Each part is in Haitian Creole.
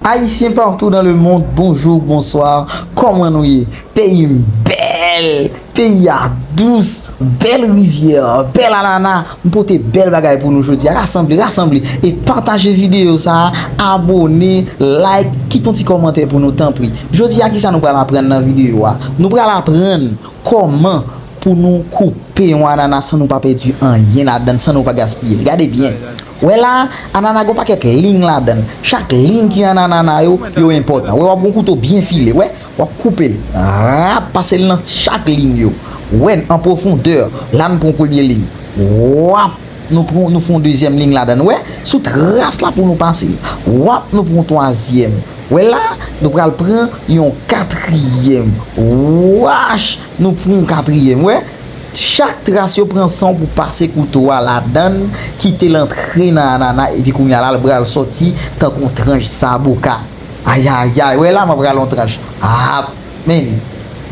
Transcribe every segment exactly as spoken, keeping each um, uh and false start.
Ayisyen partou dans le monde, bonjou, bonswa, kòman nou ye? Peyi m bèl, peyi a dous, bèl rivyè, bèl anana, m pote bèl bagay pou nou jodi a. Rasanble, rasanble, e pataje videyo sa a, abòne, like, kite yon ti kòmantè pou nou, tanpri. Jodi a, kisa nou pral aprann nan videyo a? Nou pral aprann kòman pou nou koupe yon anana san nou pa pèdi anyen ladan l, san nou pa gaspiye l. Gade byen. Wè la, anana gon pakèt liy ladan l. Chak liy ki ann anana yo, yo enpòtan. Wè, w ap gon kouto byen file. Wè, w ap koupe l. Rap, pase l nan chak liy yo. Wè, an pwofondè. La, n pran premye liy. Wap, nou pran, nou fè yon dezyèm liy ladan l. Wè, sou tras la pou nou pase l. Wap, nou pran yon twazyèm. Wè la, nou pral pran yon katriyèm. Wach, nou pran yon katriyèm. Wè, chak tras yo pran san w pou pase kouto a ladan l, kite l antre nan anana, epi kounye a la, l pral sòti tankou yon tranch zaboka. Ayayay, wè la, m ap rale yon tranch. Ap, men li.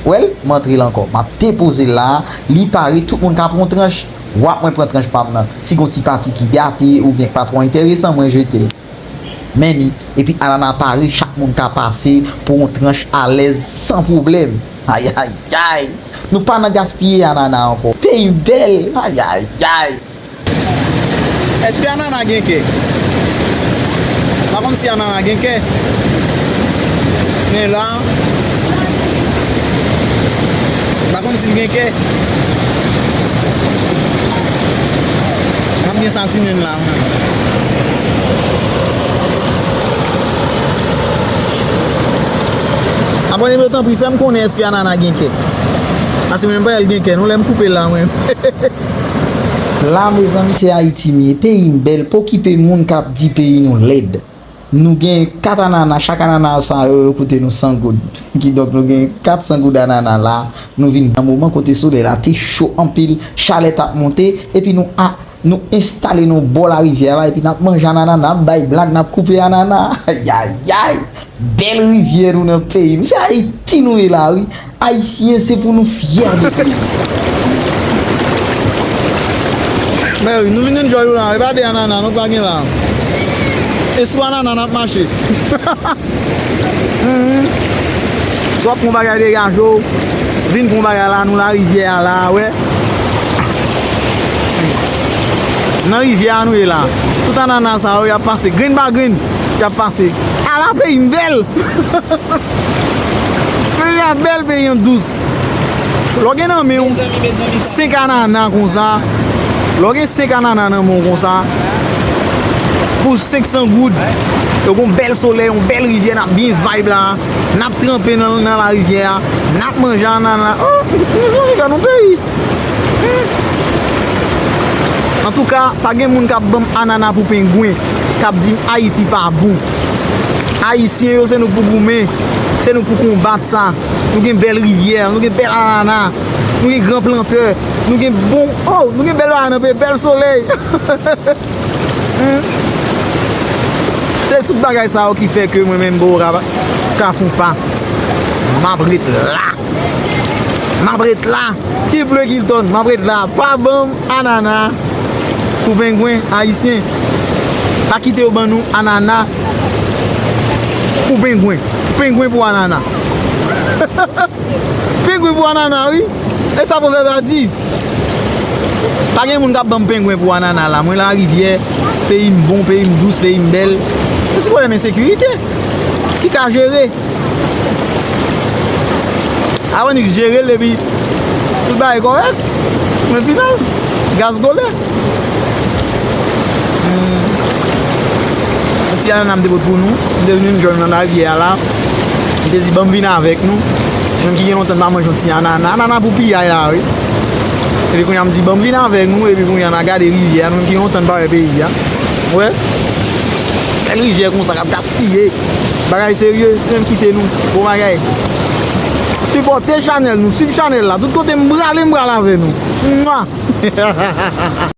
Wè l, m antre l ankò. M ap depoze l la, li pare, tout moun ka pran yon tranch. Wap, mwen pran tranch pa m nan. Si gon ti pati ki gate oubyen ki pa twò enteresan, mwen jete l. Men li, epi anana pare, chak moun ka pase pou yon tranch alèz, san pwoblèm. Ayayay! Nou pa nan gaspiye anana ankò. Peyi m bèl! Ayayay! Èske anana gen kè? M pa konn si anana gen kè. Men la, m pa konn si l gen kè. M ap byen sasinen l la. Abòne m yo, tanpri, fè m konnen èske anana gen kè. Paske mwen m pa wè l gen kè, non, lè m koupe l la, mwen. La, mezanmi, se Ayiti m ye. Peyi m bèl, pa okipe moun k ap di peyi nou lèd. Nou gen kat anana, chak anana sa yo, yo koute nou san goud. Kidonk, nou gen kat san goud anana la. Nou vin nan moman kote solèy la te cho anpil, chalè t ap monte, epi nou a, nou enstale nou bò larivyè la, epi n ap manje anana, n ap bay blag, n ap koupe anana. Ayayay! Bèl rivyè nou nan peyi nou. Se Ayiti nou ye la, wi. Ayisyen, se pou nou fyè de peyi nou. Men wi, nou vin enjoy nou la. E pa de anana, non, pa gen la. E sou anana n ap mache. Mhm. Swa pran bagay degaje w, vin pran bagay la, nou larivyè a la, wè. Nan rivyè a nou ye la. Tout anana sa yo, y ap pase. Grenn pa grenn, y ap pase. Ala peyi m bèl! Peyi a bèl, peyi an dous. Lè w gen nan men w senk anana konsa, lè w gen senk anana nan men w konsa, pou senk san goud, yo gon bèl solèy, yon bèl rivyè, n ap byen vibe la, n ap tranpe nan, nan larivyè a, n ap manje anana. Oh, mezanmi, gad yon peyi! Antouka, pa gen moun k ap ban m anana pou pengwen, k ap di m Ayiti pa bon. Ayisyen yo, se nou k pou goumen, se nou k pou konbat sa. Nou gen bèl rivyè, nou gen bèl anana, nou gen gran plantè, nou gen bon, oh, nou gen bèl bagay nan peyi, bèl solèy. Hmm. Se tout bagay sa yo ki fè ke mwen menm, Bora, Kafou pa, m ap ret la. M ap ret la. Ki ple ki tonn, m ap ret la. Pa ban m anana pou pengwen ayisyen. Pa kite yo ban nou anana pou pengwen. Pengwen pou anana. Pengwen pou anana, wi. E sa pwovèb la di. Pa gen moun k ap ban m pengwen pou anana la. Mwen larivyè, peyi m bon, peyi m dous, peyi m bèl. Se ti pwoblèm ensekirite. Ki ka jere. Awenix jere l epi tout bagay kòrèk. Men final, gaz gole. Hmm. Yon ti anana m te pot pou nou. M te vin jwenn nan larivyè a la. M te di, "Ban m vin avèk nou." Menm ki gen lontan m pa manje yon ti anana. Anana pou piyay la, wi. Epi kounye a m di, "Ban m vin avèk nou." Epi kounye a n a gade rivyè a. Nou menm ki gen lontan n pa wè peyi a. Wè. Bèl rivyè konsa k ap gaspiye. Bagay serye, menm kite nou. Bon bagay. Sipòte chanèl nou, swiv chanèl la. Tout kote m prale, m pral avè nou. Mwa!